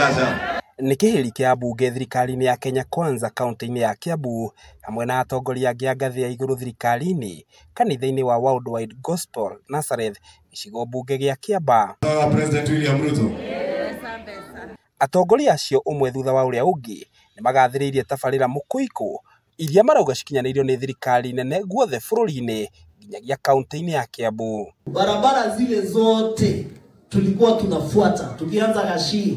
Aca. Nĩ kĩhĩri kĩa ambunge thirikari-inĩ ya Kenya Kwanza kaunti-inĩ ya Kiambu hamwe na atongoria angĩ a ngathĩ ya igũrũ thirikari-inĩ kanitha-inĩ wa Worldwide Gospel Nazareth gĩcigo mbunge gĩa Kiambaa. Wa President William Ruto. Atongoria acio ũmwe thutha wa ũrĩa ũngĩ nĩ magathĩrĩirie tabarĩra mũkũikũ iria marauga cikinyanĩirio nĩ thirikari nene guothe bũrũri-inĩ nginyagia kaunti-inĩ ya Kiambu. Barabara zile zote tulikuwa tunafuata, tukianza Gachie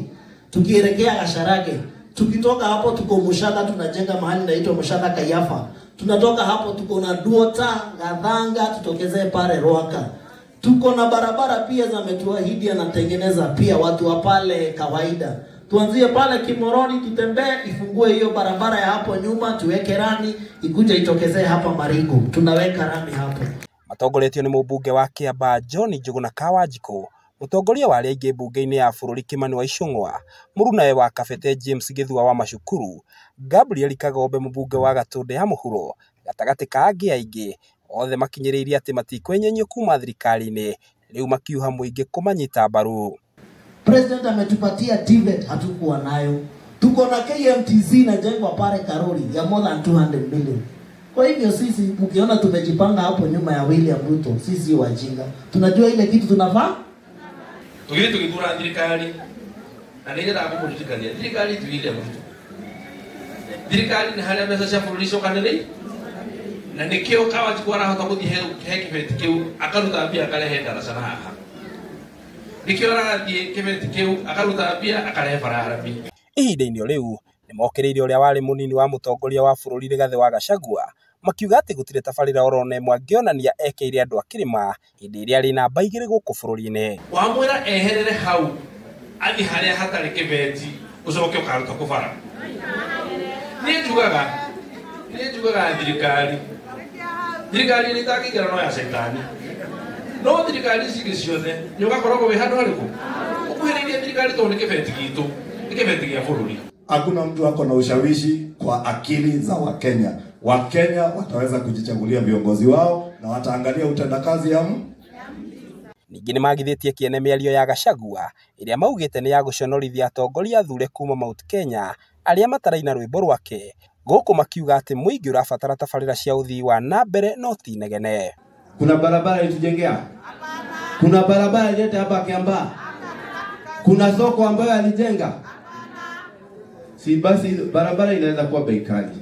tukielekea Gacharage, tukitoka hapo tuko Mushadha, tunajenga mahali naitwa Mushadha Kayafa, tunatoka hapo tuko na Duota Gathanga, tutokezee pale Ruaka. Tuko na barabara pia za ametuahidi anatengeneza pia watu wa pale kawaida. Tuanzie pale Kimoroni tutembee, ifungue hiyo barabara ya hapo nyuma, tuweke rami ikuje itokezee hapa Marigu, tunaweka rami hapo. Matongoretio nĩ mũmbunge wa Kiambaa John Njuguna Kawanjikũ, mũtongoria wa arĩa aingĩ mbunge-inĩ ya bũrũri Kimani wa Ichung'wa, mũrunawe wa Kabete James Gĩthua wa Macukuru, Gabriel Kagombe mũmbunge wa Gatũndũ ya mũhuro gatagatĩ ka angĩ aingĩ, othe makinyĩrĩirie atĩ matikwenyenyio kuma thirikari-inĩ rĩu makiuha mũingĩ kũmanyita mbaru. President ametupatia TVET hatukuwa nayo. Tuko na KMTC inajengwa pale Karori ya more than 200 million. Kwa hivyo sisi mkiona tumejipanga hapo nyuma ya William Ruto, sisi wajinga. Tunajua ile kitu tunafaa. Tugire tugithura thirikari na nĩ nyendaga kũmũririkania thirikari ti William Ruto. Thirikari nĩ harĩa mbeca cia bũrũri icokanĩrĩire na nĩkĩo Kawanjikũ arahota gũthiĩ he kĩbeti kĩu akaruta mbia akarehe ndaraca na haha. Nĩkĩo arathiĩ kĩbeti kĩu akaruta mbia akarehe bara ya rami. Ihinda-inĩ o rĩu nĩ mokĩrĩire ũrĩa warĩ mũnini wa mũtongoria wa bũrũri Rigathĩ wa Gachagua makiuga atĩ gũtirĩ tabarĩra orona ĩmwe angĩonania ekeire andũ a kĩrĩma hĩndĩ ĩrĩa arĩ namba igĩrĩ gũkũ bũrũri-inĩ. Wamwĩra eherere hau athiĩ harĩa hatarĩ kĩbeti ũcoke ũkaruta kũbara. Niĩ njugaga thirikari thirikari nĩ ĩtangĩingĩra no ya caitani, no thirikari ici ingĩ ciothe nĩ ũgakoragwo wĩ handũ harĩkũ ũkuhĩrĩirie thirikari tondũ nĩ kĩbeti gitũ, nĩ kĩbeti gĩa bũrũri. Hakuna mtu ako na ushawishi kwa akili za Wakenya. Wakenya wataweza kujichagulia viongozi wao na wataangalia utendakazi ya Ningĩ nĩ magithĩtie kĩene mĩario ya Gachagua ĩrĩa maugĩte nĩ ya gũconorithia atongoria athure kuma Mount Kenya arĩa mataraina rwĩmbo rwake gũkũ makiuga atĩ mũingĩ ũrabatara tabarĩra cia ũthii wa na mbere no ti inegene. Kuna barabara ilitujengea? Kuna barabara ilileta hapa Kiambaa? Kuna soko ambayo alijenga? Si basi barabara inaweza kuwa bei kali,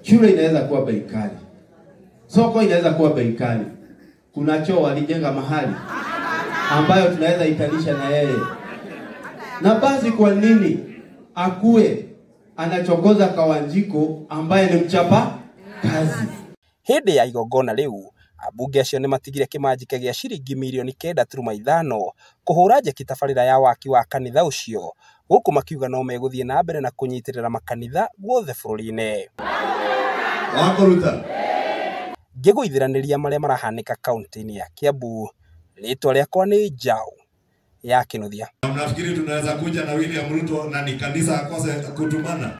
shule inaweza kuwa bei kali, soko inaweza kuwa bei kali. Kuna choo alijenga mahali ambayo tunaweza itanisha na yeye. Na basi kwa nini akue anachokoza Kawanjiko ambaye ni mchapa kazi? Hĩndĩ ya igongona rĩu ambunge acio nĩ matigire kĩmanjĩka gĩa ciringi mirioni 9.5 kũhũra njeki tabarĩra ya waki wa kanitha ũcio gũkũ makiuga no megũthiĩ na mbere na kũnyitĩrĩra makanitha guothe bũrũri-inĩ. Wakũruta. Ngĩgũithiranĩria marĩa marahanĩka kaunti-inĩ ya Kiambu, rĩtwa rĩakwa nĩ Njaũ ya Kĩnuthia. Mnafikiri tunaweza kuja na William Ruto na ni kanisa akose kutumana?